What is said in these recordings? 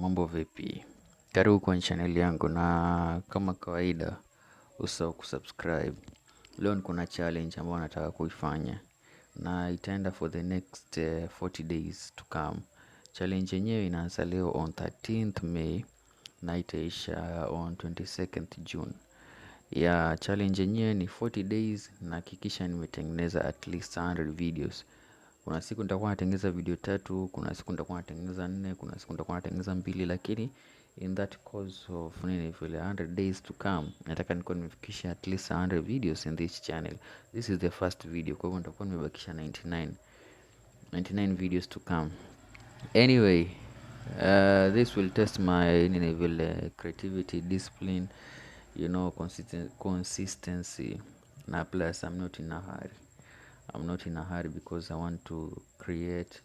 Mambo vipi? Karibu kwenye channel yangu na kama kawaida usisahau kusubscribe. Leo niko na challenge ambayo nataka kuifanya na itaenda for the next 40 days to come. Challenge yenyewe inaanza leo on 13th May na itaisha on 22nd June. Ya challenge yenyewe ni 40 days na hakikisha nimetengeneza at least 100 videos. Kuna siku nitakuwa natengeneza video tatu, kuna siku nitakuwa natengeneza nne, kuna siku nitakuwa natengeneza mbili, lakini in that course of nini vile 100 days to come nataka nikuwa nimefikisha at least 100 videos in this channel. This is the first video, kwa hivyo nitakuwa nimebakisha 99 videos to come. Anyway, this will test my nini vile creativity, discipline, consistency na plus I'm not in a hurry. I'm not in a hurry because I want to create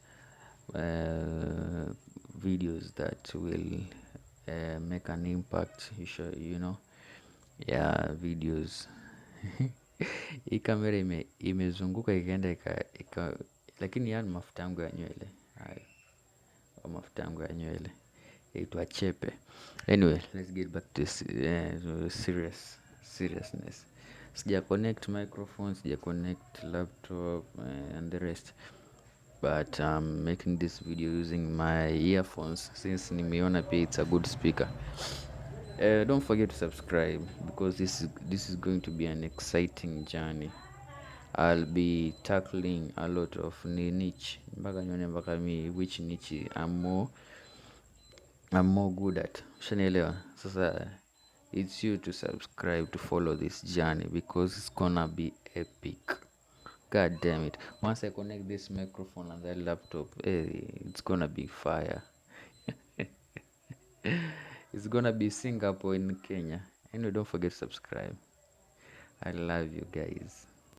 videos that will make an impact, yeah, videos. Hii kamera imezunguka ikaenda ika, lakini yani mafuta yangu ya nywele hayo, mafuta yangu ya nywele yaitwa Chepe. Anyway, let's get back to seriousness. Sija connect microphone, sija connect laptop and the rest, but I'm making this video using my earphones since nimeona pia it's a good speaker. Don't forget to subscribe because this is going to be an exciting journey. I'll be tackling a lot of niche mpaka nione mpaka mi which niche I'm more good at. Ushanielewa? Sasa it's you to subscribe to follow this journey because it's gonna be epic. God damn it. Once I connect this microphone and that laptop, hey, it's gonna be fire. It's gonna be Singapore in Kenya. Anyway, don't forget to subscribe. I love you guys.